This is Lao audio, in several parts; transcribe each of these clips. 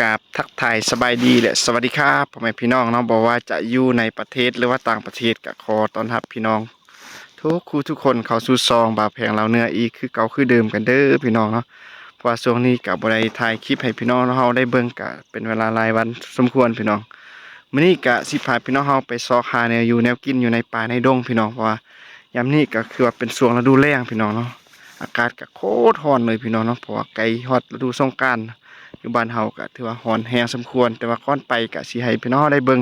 ກາບທັກທາຍສະບາຍດີ ແລະ ສະຫວັດດີຄັບ ພໍ່ແມ່ພີ່ນ້ອງເນາະ, ບໍ່ວ່າຈະຢູ່ໃນປະເທດ ຫຼືວ່າຕ່າງປະເທດ ກະຂໍຕ້ອນຮັບພີ່ນ້ອງທຸກຄູ່ທຸກຄົນເຂົ້າສູ່ຊ່ອງບ່າວແພງລາວເໜືອອີກຄືເກົ່າຄືເດີມກັນເດີພີ່ນ້ອງເນາະ. ເພາະວ່າຊ່ວງນີ້ກະບໍ່ໄດ້ຖ່າຍຄລິບໃຫ້ພີ່ນ້ອງເຮົາໄດ້ເບິ່ງ ກະເປັນເວລາຫຼາຍວັນສົມຄວນພີ່ນ້ອງ. ມື້ນີ້ກະຊິພາພີ່ນ້ອງເຮົາໄປຊອກຫາແນວຢູ່ແນວກິນຢູ່ໃນປ່າໃນດົງພີ່ນ້ອງ, ເພາະວ່າຍາມນີ້ກະຄືວ່າເປັນຊ່ວງລະດູແລ້ງພີ່ນ້ອງເນາະ. ອາກາດກະໂຄດຮ້ອນເລີຍພີ່ນ້ອງເນາະ, ເພາະວ່າໃກ້ຮອດລະດູສົງການ. ຢູ່ບ້ານເຮົາກະຖືວ່າຮ້ອນແຮງສົມຄວນ, ແຕ່ວ່າກ່ອນໄປກະຊິໃຫ້ພີ່ນ້ອງເຮົາໄດ້ເບິ່ງ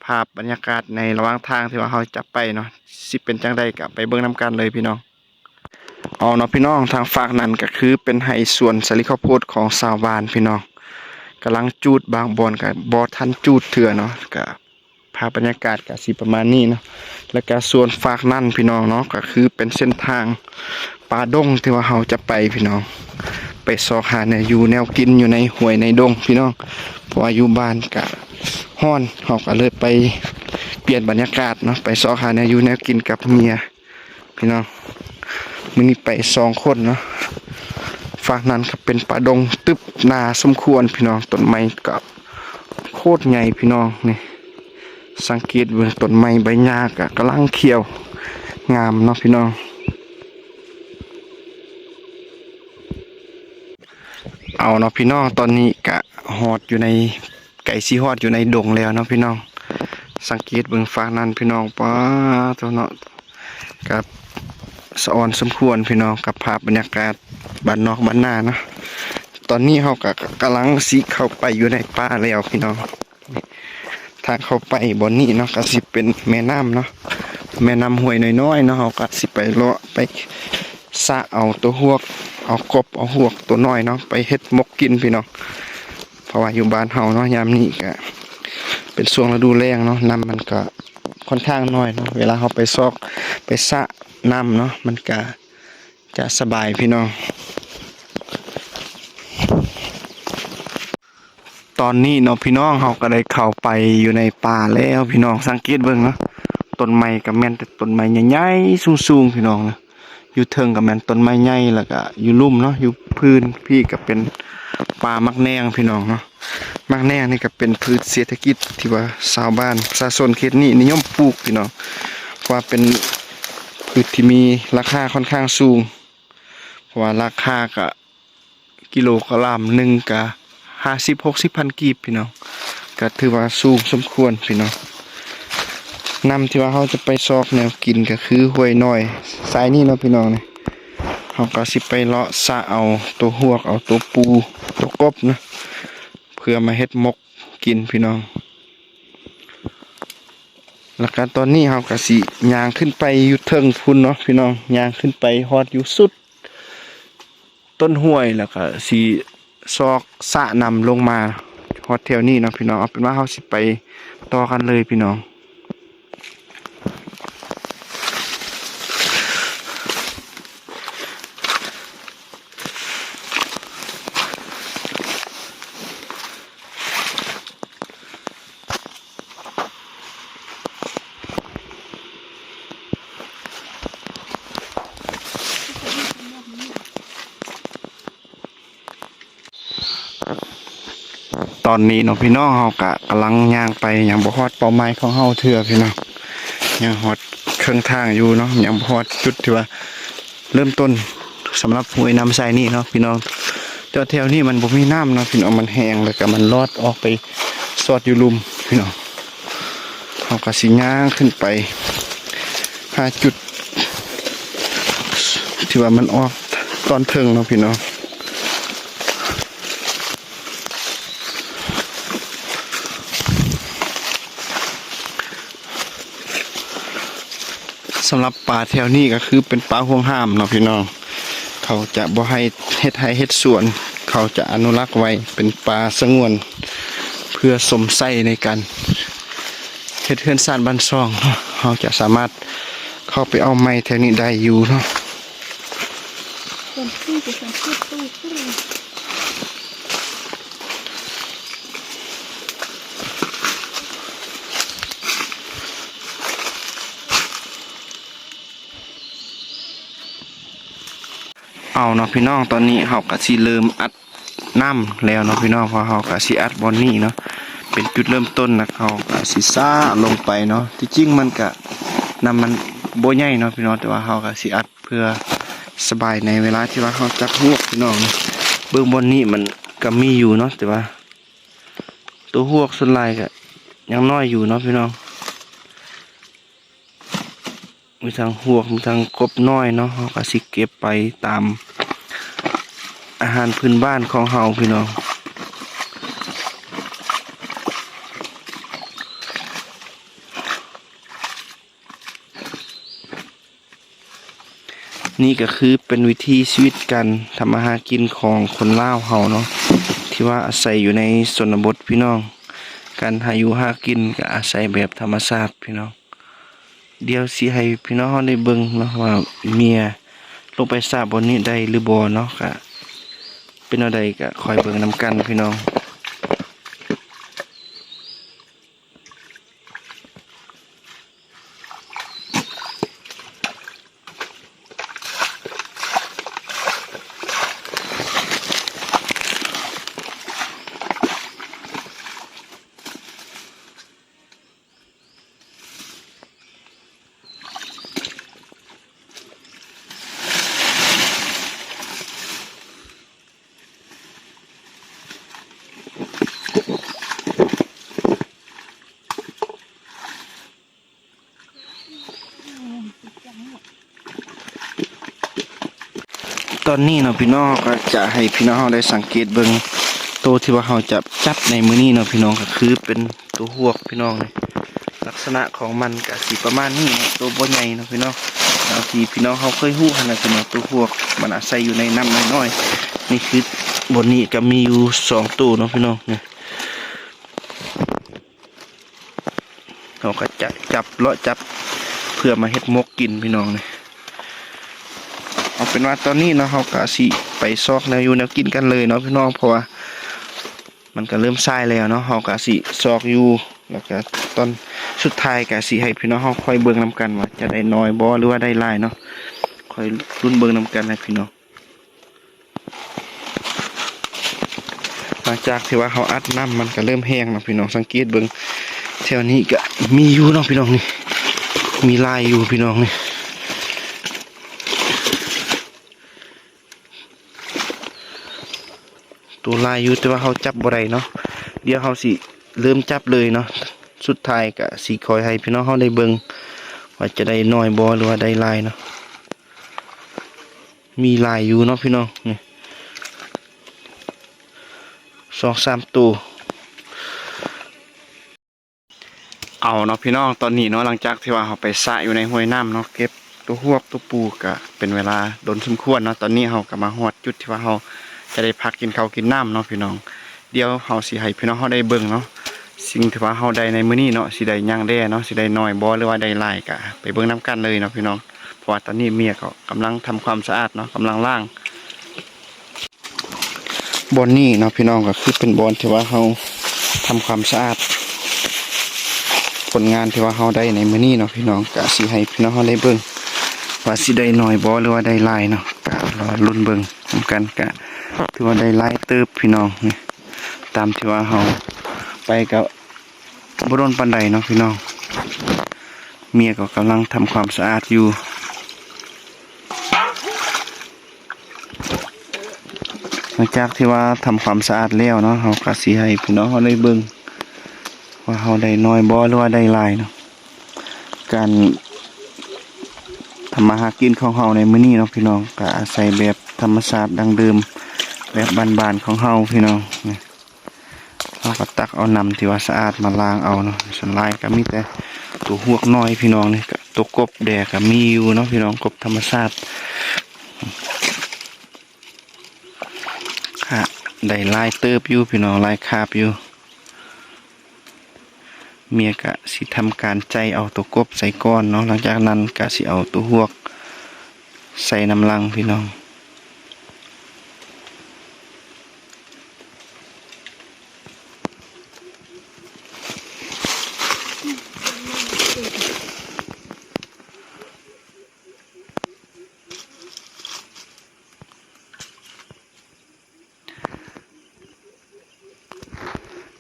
ພາບບັນຍາກາດໃນລະຫວ່າງທາງທີ່ວ່າເຮົາຈະໄປເນາະ, ຊິເປັນຈັ່ງໃດກະໄປເບິ່ງນຳກັນເລີຍພີ່ນ້ອງ. ເອົາເນາະພີ່ນ້ອງ, ທາງຟາກນັ້ນກະຄືເປັນໄຮ່ສວນສາລີເຂົ້າໂພດຂອງຊາວບ້ານພີ່ນ້ອງ, ກຳລັງຈູດ, ບາງບ່ອນກະບໍ່ທັນຈູດເທື່ອເນາະ. ກະ ພາບບັນຍາກາດກະຊິປະມານນີ້ເນາະ. ແລ້ວກະສ່ວນຟາກນັ້ນພີ່ນ້ອງເນາະ ກະຄືເປັນເສັ້ນທາງປ່າດົງທີ່ວ່າເຮົາຈະໄປພີ່ນ້ອງ, ໄປຊອກຫາແນວຢູ່ແນວກິນຢູ່ໃນຫ້ວຍໃນດົງພີ່ນ້ອງ. ເພາະວ່າຢູ່ບ້ານກະຮ້ອນ, ເຮົາກະເລີຍໄປປ່ຽນບັນຍາກາດເນາະ, ໄປຊອກຫາແນວຢູ່ແນວກິນກັບເມຍ. ພີ່ນ້ອງ, ມື້ນີ້ໄປສອງຄົນເນາະ. ຟາກນັ້ນກະເປັນປ່າດົງຕຶບໜາສົມຄວນພີ່ນ້ອງ, ຕົ້ນໄມ້ກະໂຄດໃຫຍ່ພີ່ນ້ອງ. ນີ້ ສັງເກດເບິ່ງຕົ້ນໄມ້ໃບຫຍ້າກະກຳລັງຂຽວງາມເນາະພີ່ນ້ອງ. ເອົາເນາະພີ່ນ້ອງ, ຕອນນີ້ກະຮອດຢູ່ໃນ ໃກ້ຊິຮອດຢູ່ໃນດົງແລ້ວເນາະພີ່ນ້ອງ. ສັງເກດເບິ່ງຟາກນັ້ນພີ່ນ້ອງ, ປາໂທ້ເນາະ, ກະສະອອນສົມຄວນພີ່ນ້ອງ ກັບພາບບັນຍາກາດບ້ານນອກບ້ານນາເນາະ. ຕອນນີ້ເຮົາກະກຳລັງຊິເຂົ້າໄປຢູ່ໃນປ່າແລ້ວພີ່ນ້ອງ. ທາງເຂົ້າໄປບ່ອນນີ້ເນາະ ກະຊິເປັນແມ່ນ້ຳເນາະ, ແມ່ນ້ຳຫ້ວຍນ້ອຍໆເນາະ. ເຮົາກະຊິໄປເລາະໄປສະເອົາຕົວຮວກ, ເອົາກົບເອົາຮວກຕົວນ້ອຍເນາະ ໄປເຮັດໝົກກິນພີ່ນ້ອງ. ເພາະວ່າຢູ່ບ້ານເຮົາເນາະ ຍາມນີ້ກະເປັນຊ່ວງລະດູແລ້ງເນາະ, ນ້ຳມັນກະຄ່ອນຂ້າງໜ້ອຍເນາະ. ເວລາເຮົາໄປຊອກໄປສະນ້ຳເນາະ ມັນກະຈະສະບາຍພີ່ນ້ອງ. ຕອນນີ້ເນາະພີ່ນ້ອງ, ເຮົາກະໄດ້ເຂົ້າໄປຢູ່ໃນປ່າແລ້ວພີ່ນ້ອງ. ສັງເກດເບິ່ງເນາະ, ຕົ້ນໄມ້ກະແມ່ນແຕ່ຕົ້ນໄມ້ໃຫຍ່ໆ ສູງໆ ພີ່ນ້ອງເນາະ. ຢູ່ເທິງກະແມ່ນຕົ້ນໄມ້ໃຫຍ່, ແລ້ວກະຢູ່ລຸ່ມເນາະ, ຢູ່ພື້ນພີ້ກະເປັນປ່າໝາກແໜ່ງພີ່ນ້ອງເນາະ. ໝາກແໜ່ງນີ້ກະເປັນພືດເສດຖະກິດທີ່ວ່າຊາວບ້ານປະຊາຊົນເຂດນີ້ນິຍົມປູກພີ່ນ້ອງ, ເພາະວ່າເປັນພືດທີ່ມີລາຄາຄ່ອນຂ້າງສູງ, ເພາະວ່າລາຄາກະ ກິໂລກະລາມໜຶ່ງກະຫ້າສິບຫົກສິບພັນກີບພີ່ນ້ອງ, ກະຖືວ່າສູງສົມຄວນພີ່ນ້ອງ. ນ້ຳທີ່ວ່າເຮົາຈະໄປຊອກແນວກິນກະຄືຫ້ວຍນ້ອຍສາຍນີ້ເນາະພີ່ນ້ອງ. ນີ້ເຮົາກະຊິໄປເລາະສະເອົາໂຕຮວກ ເອົາໂຕປູ ໂຕກົບນະ ເພື່ອມາເຮັດໝົກກິນພີ່ນ້ອງ. ແລ້ວກະຕອນນີ້ເຮົາກະຊິຍ່າງຂຶ້ນໄປຢູ່ເທິງພຸ້ນເນາະພີ່ນ້ອງ, ຍ່າງຂຶ້ນໄປຮອດຢູ່ສຸດ ຕົ້ນຫ້ວຍ ແລ້ວກະຊິຊອກສະນ້ຳລົງມາຮອດແຖວນີ້ເນາະພີ່ນ້ອງ. ເອົາເປັນວ່າເຮົາຊິໄປຕໍ່ກັນເລີຍພີ່ນ້ອງ. ຕອນນີ້ເນາະພີ່ນ້ອງ, ເຮົາກະກຳລັງຍ່າງໄປ ຍັງບໍ່ຮອດເປົ້າໝາຍຂອງເຮົາເທື່ອພີ່ນ້ອງ, ຍັງຮອດເຄິ່ງທາງຢູ່ເນາະ, ຍັງບໍ່ຮອດຈຸດທີ່ວ່າເລີ່ມຕົ້ນສຳລັບຫ້ວຍນ້ຳໃສນີ້ເນາະພີ່ນ້ອງ. ແຕ່ວ່າແຖວນີ້ມັນບໍ່ມີນ້ຳເນາະພີ່ນ້ອງ, ມັນແຫ້ງ ແລ້ວກະມັນລອດອອກໄປຊອດຢູ່ລຸ່ມພີ່ນ້ອງ. ເຮົາກະຊິຍ່າງຂຶ້ນໄປຫາຈຸດທີ່ວ່າມັນອອກຕອນເທິງເນາະພີ່ນ້ອງ. ສຳລັບປ່າແຖວນີ້ກະຄືເປັນປ່າຫວງຫ້າມເນາະພີ່ນ້ອງ, ເຂົາຈະບໍ່ໃຫ້ເຮັດໄຮ່ເຮັດສວນ, ເຂົາຈະອະນຸລັກໄວ້ເປັນປ່າສະຫງວນ ເພື່ອຊົມໃຊ້ໃນການເຮັດເຮືອນຊານບ້ານຊ່ອງເນາະ. ເຮົາຈະສາມາດເຂົ້າໄປເອົາໄມ້ແຖວນີ້ໄດ້ຢູ່ເນາະ. ເອົາເນາະພີ່ນ້ອງ, ຕອນນີ້ເຮົາກະຊິເລີ່ມອັດ ນ້ຳແລ້ວເນາະພີ່ນ້ອງ, ເພາະເຮົາກະຊິອັດບ່ອນນີ້ເນາະ ເປັນຈຸດເລີ່ມຕົ້ນ ແລ້ວເຮົາກະຊິສາດລົງໄປເນາະ. ທີ່ຈິງມັນກະ ນ້ຳມັນບໍ່ໃຫຍ່ເນາະພີ່ນ້ອງ, ແຕ່ວ່າເຮົາກະຊິອັດເພື່ອສະບາຍໃນເວລາທີ່ວ່າເຮົາຈັບຮວກພີ່ນ້ອງ. ເບິ່ງບ່ອນນີ້ມັນກະມີຢູ່ເນາະ, ແຕ່ວ່າໂຕຮວກສ່ວນຫຼາຍກະຍັງນ້ອຍຢູ່ເນາະພີ່ນ້ອງ. ມີທັງຮວກ ມີທັງກົບນ້ອຍເນາະ, ເຮົາກະຊິເກັບໄປຕາມອາຫານພື້ນບ້ານຂອງເຮົາພີ່ນ້ອງ. ນີ້ກະຄືເປັນວິຖີຊີວິດການທຳມາຫາກິນຂອງຄົນລາວເຮົາເນາະ ທີ່ວ່າອາໄສຢູ່ໃນຊົນນະບົດພີ່ນ້ອງ. ການຫາຢູ່ຫາກິນກະອາໄສແບບທຳມະຊາດພີ່ນ້ອງ. ດຽວຊິໃຫ້ພີ່ນ້ອງເຮົາໄດ້ເບິ່ງເນາະ ວ່າເມຍລົງໄປສາດບ່ອນນີ້ໄດ້ຫຼືບໍ່ເນາະ, ກະເປັນແນວໃດກະຄອຍເບິ່ງນຳກັນພີ່ນ້ອງ. ຕອນນີ້ເນາະພີ່ນ້ອງ, ເຮົາກະຈະໃຫ້ພີ່ນ້ອງເຮົາໄດ້ສັງເກດເບິ່ງໂຕທີ່ວ່າເຮົາຈະຈັບໃນມື້ນີ້ເນາະພີ່ນ້ອງ, ກະຄືເປັນໂຕຮວກພີ່ນ້ອງ. ນີ້ ລັກສະນະຂອງມັນກະຊິປະມານນີ້ເນາະ, ໂຕບໍ່ໃຫຍ່ເນາະພີ່ນ້ອງ. ຕາມທີ່ພີ່ນ້ອງເຮົາເຄີຍຮູ້ຫັ້ນນະພີ່ນ້ອງ, ໂຕຮວກມັນອາໄສຢູ່ໃນນ້ຳນ້ອຍໆ. ນີ້ຄືບ່ອນນີ້ກະມີຢູ່ສອງໂຕເນາະພີ່ນ້ອງ. ນີ້ ເຮົາກະຈະຈັບ ເລາະຈັບເພື່ອມາເຮັດໝົກກິນພີ່ນ້ອງ. ນີ້ ເອົາເປັນວ່າຕອນນີ້ເນາະ ເຮົາກະຊິໄປຊອກແນວຢູ່ແນວກິນກັນເລີຍເນາະພີ່ນ້ອງ, ເພາະວ່າມັນກະເລີ່ມສາຍແລ້ວເນາະ. ເຮົາກະຊິຊອກຢູ່ ແລ້ວກະຕອນສຸດທ້າຍກະຊິໃຫ້ພີ່ນ້ອງເຮົາຄອຍເບິ່ງນຳກັນວ່າຈະໄດ້ໜ້ອຍບໍ່ ຫຼືວ່າໄດ້ຫຼາຍເນາະ, ຄອຍລຸ້ນເບິ່ງນຳກັນນະພີ່ນ້ອງ. ຫຼັງຈາກທີ່ວ່າເຮົາອັດນ້ຳ ມັນກະເລີ່ມແຫ້ງເນາະພີ່ນ້ອງ. ສັງເກດເບິ່ງແຖວນີ້ກະມີຢູ່ເນາະພີ່ນ້ອງ. ນີ້ ມີຫຼາຍຢູ່ພີ່ນ້ອງ. ນີ້ ໂຕຫຼາຍຢູ່ ແຕ່ວ່າເຮົາຈັບບໍ່ໄດ້ເນາະ. ດຽວເຮົາຊິເລີ່ມຈັບເລີຍເນາະ, ສຸດທ້າຍກະຊິຄ່ອຍໃຫ້ພີ່ນ້ອງເຮົາໄດ້ເບິ່ງວ່າຈະໄດ້ໜ້ອຍບໍ່ ຫຼືວ່າໄດ້ຫຼາຍເນາະ. ມີຫຼາຍຢູ່ເນາະພີ່ນ້ອງ. ນີ້ ສອງສາມໂຕ. ເອົາເນາະພີ່ນ້ອງ, ຕອນນີ້ເນາະ ຫຼັງຈາກທີ່ວ່າເຮົາໄປສະຢູ່ໃນຫ້ວຍນ້ຳເນາະ ເກັບໂຕຮວກໂຕປູກະເປັນເວລາດົນສົມຄວນເນາະ. ຕອນນີ້ເຮົາກະມາຮອດຈຸດທີ່ວ່າເຮົາຈະໄດ້ພັກກິນເຂົ້າກິນນ້ຳເນາະພີ່ນ້ອງ. ດຽວເຮົາຊິໃຫ້ພີ່ນ້ອງເຮົາໄດ້ເບິ່ງເນາະ ສິ່ງທີ່ວ່າເຮົາໄດ້ໃນມື້ນີ້ເນາະ ຊິໄດ້ຫຍັງແດ່ເນາະ, ຊິໄດ້ໜ້ອຍບໍ່ ຫຼືວ່າໄດ້ຫຼາຍ ກະໄປເບິ່ງນຳກັນເລີຍເນາະພີ່ນ້ອງ. ເພາະວ່າຕອນນີ້ເມຍເຂົາກຳລັງທຳຄວາມສະອາດເນາະ, ກຳລັງລ້າງ. ບ່ອນນີ້ເນາະພີ່ນ້ອງ ກະຄືເປັນບ່ອນທີ່ວ່າເຮົາທຳຄວາມສະອາດ ຜົນງານທີ່ວ່າເຮົາໄດ້ໃນມື້ນີ້ເນາະພີ່ນ້ອງ. ກະຊິໃຫ້ພີ່ນ້ອງເຮົາໄດ້ເບິ່ງວ່າຊິໄດ້ໜ້ອຍບໍ່ ຫຼືວ່າໄດ້ຫຼາຍເນາະ, ກະລໍລຸ້ນເບິ່ງນຳກັນ. ກະຖືວ່າໄດ້ຫຼາຍເຕີບພີ່ນ້ອງ. ນີ້ ຕາມທີ່ວ່າເຮົາໄປກະ ບໍ່ດົນປານໃດເນາະພີ່ນ້ອງ. ເມຍກໍກຳລັງທຳຄວາມສະອາດຢູ່. ຫຼັງຈາກທີ່ວ່າທຳຄວາມສະອາດແລ້ວເນາະ, ເຮົາກະຊິໃຫ້ພີ່ນ້ອງເຮົາໄດ້ເບິ່ງວ່າເຮົາໄດ້ໜ້ອຍບໍ່ ຫຼືວ່າໄດ້ຫຼາຍເນາະ. ການທຳມາຫາກິນຂອງເຮົາໃນມື້ນີ້ເນາະພີ່ນ້ອງ, ກະອາໄສແບບທຳມະຊາດດັ້ງເດີມ ແບບບ້ານໆຂອງເຮົາພີ່ນ້ອງ. ເຮົາກໍຕັກເອົານ້ຳທີ່ວ່າສະອາດມາລ້າງເອົາເນາະ. ສ່ວນຫຼາຍກໍມີແຕ່ຕົວຮວກນ້ອຍພີ່ນ້ອງ. ນີ້ກໍຕົວກົບແດ່ກໍມີຢູ່ເນາະພີ່ນ້ອງ, ກົບທຳມະຊາດ. ຫາໄດ້ຫຼາຍເຕີບຢູ່ພີ່ນ້ອງ, ຫຼາຍຄາບຢູ່. ເມຍກະຊິທຳການໃຈເອົາຕົວກົບໃສ່ກ່ອນເນາະ, ຫຼັງຈາກນັ້ນກະຊິເອົາຕົວຮວກໃສ່ນຳຫຼັງພີ່ນ້ອງ.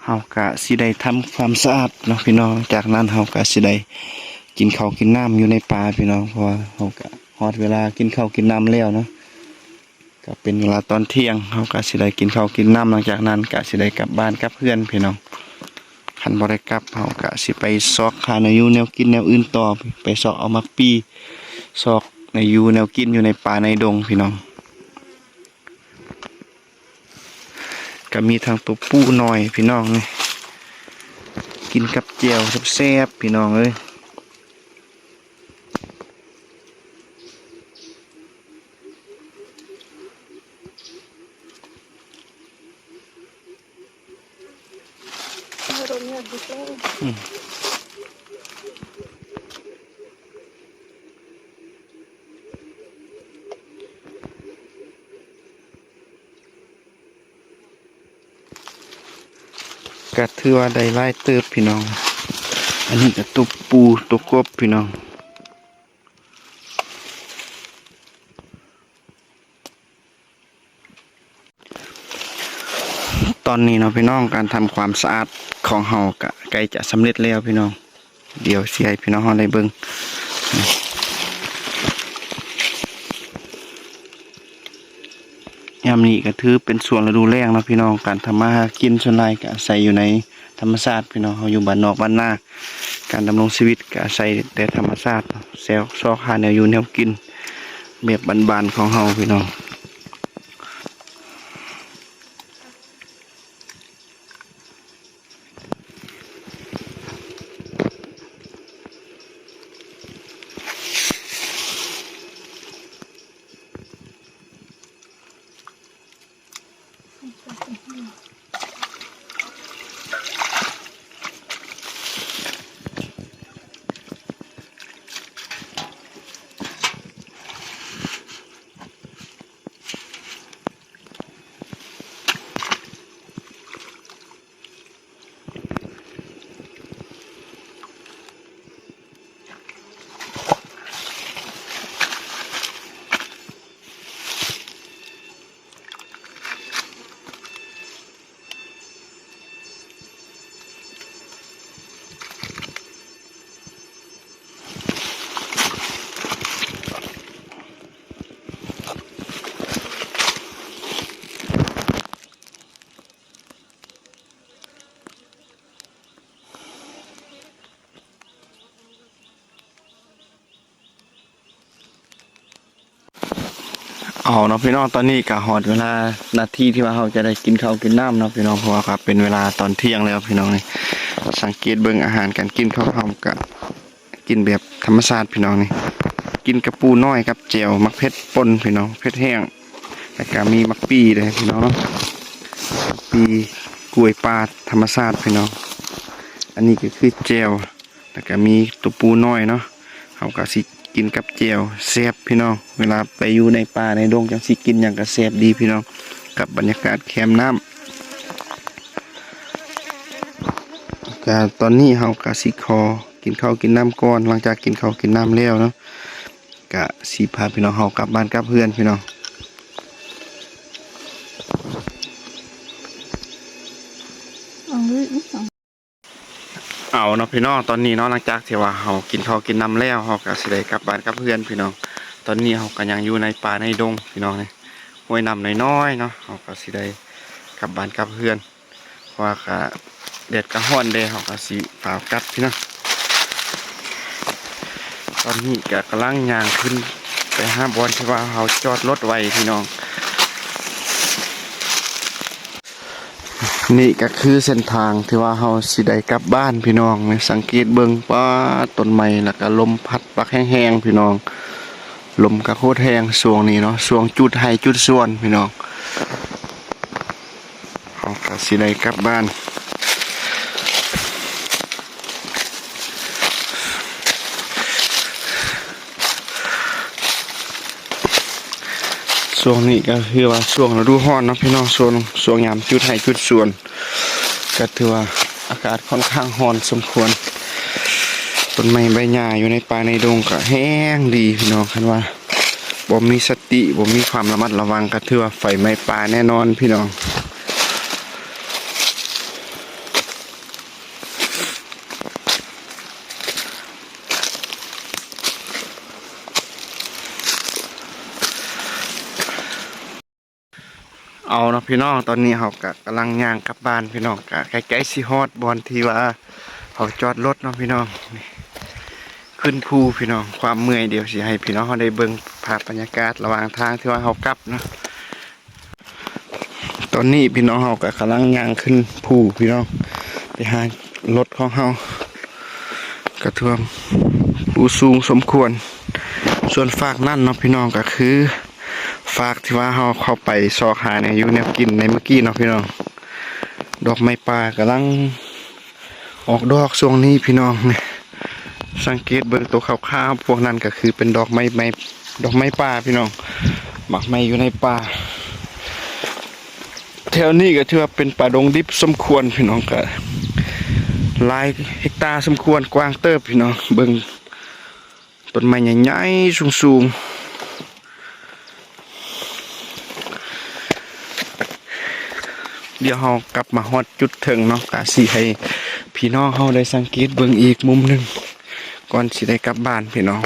ເຮົາກະຊິໄດ້ທຳຄວາມສະອາດເນາະພີ່ນ້ອງ, ຈາກນັ້ນເຮົາກະຊິໄດ້ກິນເຂົ້າກິນນ້ຳຢູ່ໃນປ່າພີ່ນ້ອງ, ເພາະວ່າເຮົາກະຮອດເວລາກິນເຂົ້າກິນນ້ຳແລ້ວເນາະ. ກະເປັນເວລາຕອນທ່ຽງ, ເຮົາກະຊິໄດ້ກິນເຂົ້າກິນນ້ຳ, ຫຼັງຈາກນັ້ນກະຊິໄດ້ກັບບ້ານກັບເຮືອນພີ່ນ້ອງ. ຄັນບໍ່ໄດ້ກັບ ເຮົາກະຊິໄປຊອກຫາແນວຢູ່ແນວກິນແນວອື່ນຕໍ່, ໄປຊອກເອົາໝາກປີ່, ຊອກແນວຢູ່ແນວກິນຢູ່ໃນປ່າໃນດົງພີ່ນ້ອງ. ກະມີທັງໂຕປູນ້ອຍພີ່ນ້ອງນີ້, ກິນກັບແຈ່ວແຊບໆ ພີ່ນ້ອງເອີຍ. ກະຖືວ່າໄດ້ຫຼາຍເຕີບພີ່ນ້ອງ. ອັນນີ້ກະໂຕປູໂຕກົບພີ່ນ້ອງ. ຕອນນີ້ເນາະພີ່ນ້ອງ, ການທຳຄວາມສະອາດຂອງເຮົາກະໃກ້ຈະສຳເລັດແລ້ວພີ່ນ້ອງ. ດຽວຊິໃຫ້ພີ່ນ້ອງເຮົາໄດ້ເບິ່ງ. ຍາມນີ້ກະຖືເປັນຊ່ວງລະດູແລ້ງເນາະພີ່ນ້ອງ, ການທຳມາຫາກິນສ່ວນຫຼາຍກະອາໄສຢູ່ໃນທຳມະຊາດພີ່ນ້ອງ. ເຮົາຢູ່ບ້ານນອກບ້ານນາ, ການດຳລົງຊີວິດກະອາໄສແຕ່ທຳມະຊາດ, ແຊວຊອກຫາແນວຢູ່ແນວກິນແບບບ້ານໆຂອງເຮົາພີ່ນ້ອງ. ເອົາເນາະພີ່ນ້ອງ, ຕອນນີ້ກະຮອດເວລານາທີທີ່ວ່າເຮົາຈະໄດ້ກິນເຂົ້າກິນນ້ຳເນາະພີ່ນ້ອງ, ເພາະວ່າກະເປັນເວລາຕອນທ່ຽງແລ້ວພີ່ນ້ອງ. ນີ້ ສັງເກດເບິ່ງອາຫານການກິນຂອງເຮົາກະ ກິນແບບທຳມະຊາດພີ່ນ້ອງນີ້, ກິນກັບປູນ້ອຍກັບແຈ່ວ, ໝາກເຜັດປົ່ນພີ່ນ້ອງ, ເຜັດແຫ້ງ, ແລ້ວກະມີໝາກປີ່ເດ້ພີ່ນ້ອງເນາະ, ໝາກປີ່, ກ້ວຍປ່າທຳມະຊາດພີ່ນ້ອງ. ອັນນີ້ກະຄືແຈ່ວ, ແລ້ວກະມີໂຕປູນ້ອຍເນາະ, ເຮົາກະຊິກິນກັບແຈ່ວ ແຊບພີ່ນ້ອງ. ເວລາໄປຢູ່ໃນປ່າໃນດົງຈັ່ງຊິກິນຫຍັງກະແຊບດີພີ່ນ້ອງ, ກັບບັນຍາກາດແຄມນ້ຳ. ກະຕອນນີ້ເຮົາກະຊິຂໍ ກິນເຂົ້າກິນນ້ຳກ່ອນ, ຫຼັງຈາກກິນເຂົ້າກິນນ້ຳແລ້ວເນາະ ກະຊິພາພີ່ນ້ອງເຮົາກັບບ້ານກັບເຮືອນພີ່ນ້ອງ. ເອົາເນາະພີ່ນ້ອງ, ຕອນນີ້ເນາະ ຫຼັງຈາກທີ່ວ່າເຮົາກິນເຂົ້າກິນນ້ຳແລ້ວ ເຮົາກະຊິໄດ້ກັບບ້ານກັບເຮືອນພີ່ນ້ອງ. ຕອນນີ້ເຮົາກະຍັງຢູ່ໃນປ່າໃນດົງພີ່ນ້ອງ, ນີ້ ຫ້ວຍນ້ຳນ້ອຍໆເນາະ, ເຮົາກະຊິໄດ້ກັບບ້ານກັບເຮືອນ. ເພາະວ່າກະແດດກະຮ້ອນແດ່, ເຮົາກະຊິຟ້າວກັບພີ່ນ້ອງ. ຕອນນີ້ກະກຳລັງຍ່າງຂຶ້ນໄປຫາບ່ອນທີ່ວ່າເຮົາຈອດລົດໄວ້ພີ່ນ້ອງ. ນີ້ກະຄືເສັ້ນທາງທີ່ວ່າເຮົາຊິໄດ້ກັບບ້ານພີ່ນ້ອງ. ນີ້ ສັງເກດເບິ່ງ ປາດ ຕົ້ນໄມ້ ແລ້ວກະລົມພັດປັກແຮງໆພີ່ນ້ອງ, ລົມກະໂຄດແຮງຊ່ວງນີ້ເນາະ, ຊ່ວງຈູດໄຮ່ຈູດສວນພີ່ນ້ອງ. ເຮົາກະຊິໄດ້ກັບບ້ານ. ຊ່ວງນີ້ກະຄືວ່າຊ່ວງລະດູຮ້ອນເນາະພີ່ນ້ອງ, ຊ່ວງ ຊ່ວງຍາມຈູດໄຮ່ຈູດສວນ ກະຖືວ່າອາກາດຂ້ອນຂ້າງຮ້ອນສົມຄວນ. ຕົ້ນໄມ້ໃບຫຍ້າຢູ່ໃນປ່າໃນດົງກະແຮງດີພີ່ນ້ອງ, ຄັນວ່າ ບໍ່ມີສະຕິ ບໍ່ມີຄວາມລະມັດລະວັງ ກະຖືວ່າໄຟໄໝ້ປ່າແນ່ນອນພີ່ນ້ອງ. ເອົາເນາະພີ່ນ້ອງ, ຕອນນີ້ເຮົາກະກຳລັງຍ່າງກັບບ້ານພີ່ນ້ອງ, ກະໃກ້ໆຊິຮອດບ່ອນທີ່ວ່າເຮົາຈອດລົດເນາະພີ່ນ້ອງ. ນີ້ ຂຶ້ນພູພີ່ນ້ອງ, ຄວາມເມື່ອຍ ດຽວຊິໃຫ້ພີ່ນ້ອງເຮົາໄດ້ເບິ່ງພາບບັນຍາກາດລະຫວ່າງທາງທີ່ວ່າເຮົາກັບເນາະ. ຕອນນີ້ພີ່ນ້ອງເຮົາກະກຳລັງຍ່າງຂຶ້ນພູພີ່ນ້ອງ, ໄປຫາລົດຂອງເຮົາ. ກະຖ້ວມ ພູສູງສົມຄວນ. ສ່ວນຟາກນັ້ນເນາະພີ່ນ້ອງ, ກະຄືຟາກທີ່ວ່າເຮົາເຂົ້າໄປຊອກຫາແນວຢູ່ແນວກິນໃນມື້ກີ້ເນາະພີ່ນ້ອງ. ດອກໄມ້ປ່າກຳລັງອອກດອກຊ່ວງນີ້ພີ່ນ້ອງ. ນີ້ ສັງເກດເບິ່ງໂຕຂາວໆ ພວກນັ້ນກະຄືເປັນດອກໄມ້ ໄມ້ ດອກໄມ້ປ່າພີ່ນ້ອງ, ໝາກໄມ້ຢູ່ໃນປ່າ. ແຖວນີ້ກະຖືວ່າເປັນປ່າດົງດິບສົມຄວນພີ່ນ້ອງ, ກະຫຼາຍເຮັກຕາສົມຄວນ, ກວ້າງເຕີບພີ່ນ້ອງ. ເບິ່ງຕົ້ນໄມ້ໃຫຍ່ໆ ສູງໆ. ດຽວເຮົາກັບມາຮອດຈຸດເທິງເນາະ, ກະຊິໃຫ້ພີ່ນ້ອງເຮົາໄດ້ສັງເກດເບິ່ງອີກມຸມໜຶ່ງ ກ່ອນຊິໄດ້ກັບບ້ານພີ່ນ້ອງ.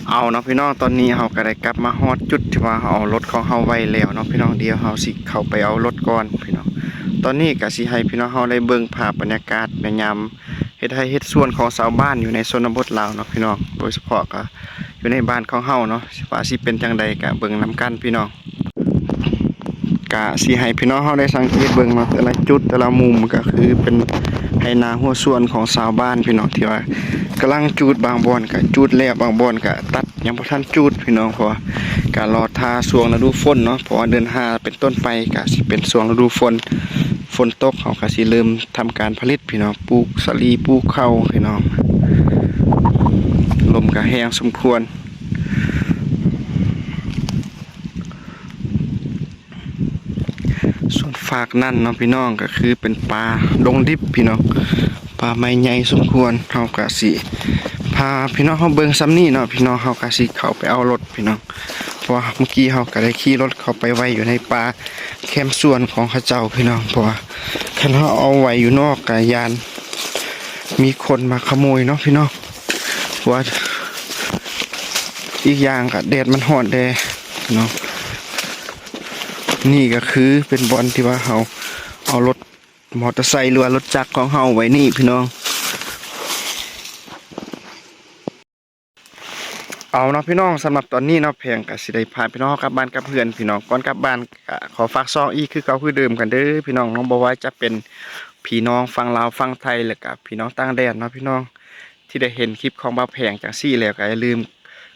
ເອົາເນາະພີ່ນ້ອງ, ຕອນນີ້ເຮົາກະໄດ້ກັບມາຮອດຈຸດທີ່ວ່າເຮົາເອົາລົດຂອງເຮົາໄວ້ແລ້ວເນາະພີ່ນ້ອງ. ດຽວເຮົາຊິເຂົ້າໄປເອົາລົດກ່ອນພີ່ນ້ອງ. ຕອນນີ້ກະຊິໃຫ້ພີ່ນ້ອງເຮົາໄດ້ເບິ່ງພາບບັນຍາກາດໃນຍາມເຮັດໄຮ່ເຮັດສວນຂອງຊາວບ້ານຢູ່ໃນຊົນນະບົດລາວເນາະພີ່ນ້ອງ, ໂດຍສະເພາະກະຢູ່ໃນບ້ານຂອງເຮົາເນາະ, ວ່າຊິເປັນຈັ່ງໃດກະເບິ່ງນຳກັນພີ່ນ້ອງ. ກະຊິໃຫ້ພີ່ນ້ອງເຮົາໄດ້ສັງເກດເບິ່ງເນາະ, ແຕ່ລະຈຸດແຕ່ລະມຸມກະຄືເປັນໄຮ່ນາຮົ້ວສວນຂອງຊາວບ້ານພີ່ນ້ອງ, ທີ່ວ່າກຳລັງຈູດ, ບາງບ່ອນກະຈູດແລ້ວ, ບາງບ່ອນກະຕັດ ຍັງບໍ່ທັນຈູດພີ່ນ້ອງ, ເພາະວ່າກະລໍຖ້າຊ່ວງລະດູຝົນເນາະ, ເພາະວ່າເດືອນຫ້າເປັນຕົ້ນໄປກະຊິເປັນຊ່ວງລະດູຝົນ, ຝົນຕົກເຮົາກະຊິເລີ່ມທຳການຜະລິດພີ່ນ້ອງ, ປູກສາລີ ປູກເຂົ້າພີ່ນ້ອງ. ລົມກະແຮງສົມຄວນ. ສ່ວນຟາກນັ້ນເນາະພີ່ນ້ອງ, ກະຄືເປັນປ່າດົງດິບພີ່ນ້ອງ, ປ່າໄມ້ໃຫຍ່ສົມຄວນ. ເຮົາກະຊິພາພີ່ນ້ອງເຮົາເບິ່ງຊ່ຳນີ້ເນາະພີ່ນ້ອງ, ເຮົາກະຊິເຂົ້າໄປເອົາລົດພີ່ນ້ອງ, ເພາະວ່າເມື່ອກີ້ເຮົາກະໄດ້ຂີ່ລົດເຂົ້າໄປໄວ້ຢູ່ໃນປ່າແຄມສວນຂອງເຂົາເຈົ້າພີ່ນ້ອງ, ເພາະວ່າຄັນເຮົາເອົາໄວ້ຢູ່ນອກກະຢ້ານມີຄົນມາຂະໂມຍເນາະພີ່ນ້ອງ. ວ່າ ອີກຢ່າງກະແດດມັນຮ້ອນແດ່ເນາະ. ນີ້ກະຄືເປັນບ່ອນທີ່ວ່າເຮົາເອົາລົດມໍເຕີໄຊ ຫຼືວ່າລົດຈັກຂອງເຮົາໄວ້ນີ້ພີ່ນ້ອງ. ເອົາເນາະພີ່ນ້ອງ, ສຳລັບຕອນນີ້ເນາະ ແພງກະຊິໄດ້ພາພີ່ນ້ອງເຮົາກັບບ້ານກັບເຮືອນພີ່ນ້ອງ. ກ່ອນກັບບ້ານກະຂໍຝາກຊ່ອງອີກຄືເກົ່າຄືເດີມກັນເດີພີ່ນ້ອງເນາະ, ບໍ່ວ່າຈະເປັນພີ່ນ້ອງຝັ່ງລາວຝັ່ງໄທ ແລະກະພີ່ນ້ອງຕ່າງແດນເນາະພີ່ນ້ອງ. ທີ່ໄດ້ເຫັນຄລິບຂອງບ່າວແພງຈັ່ງຊີ້ແລ້ວ ກໍຢ່າລືມ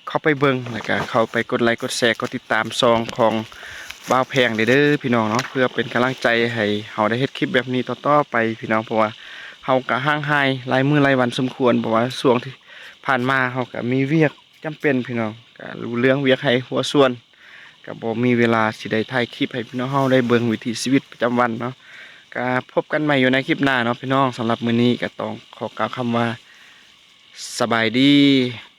ເຂົ້າໄປເບິ່ງ ແລ້ວກໍເຂົ້າໄປກົດໄລ ກົດແຊ ກົດຕິດຕາມຊ່ອງຂອງບ່າວແພງເດີ ເດີພີ່ນ້ອງເນາະ, ເພື່ອເປັນກຳລັງໃຈໃຫ້ເຮົາໄດ້ເຮັດຄລິບແບບນີ້ຕໍ່ໆໄປພີ່ນ້ອງ. ເພາະວ່າເຮົາກໍຫ່າງຫາຍຫຼາຍມື້ຫຼາຍວັນສົມຄວນ, ເພາະວ່າຊ່ວງທີ່ຜ່ານມາເຮົາກໍມີວຽກຈຳເປັນພີ່ນ້ອງ, ກໍເລື່ອງວຽກໄຮ່ຮົ້ວສວນ ກໍບໍ່ມີເວລາຊິໄດ້ຖ່າຍຄລິບໃຫ້ພີ່ນ້ອງເຮົາໄດ້ເບິ່ງວິຖີຊີວິດປະຈຳວັນເນາະ. ກໍພົບກັນໃໝ່ຢູ່ໃນຄລິບໜ້າເນາະພີ່ນ້ອງ. ສຳລັບມື້ນີ້ກໍຕ້ອງຂໍກ່າວຄຳວ່າ ສະບາຍດີ.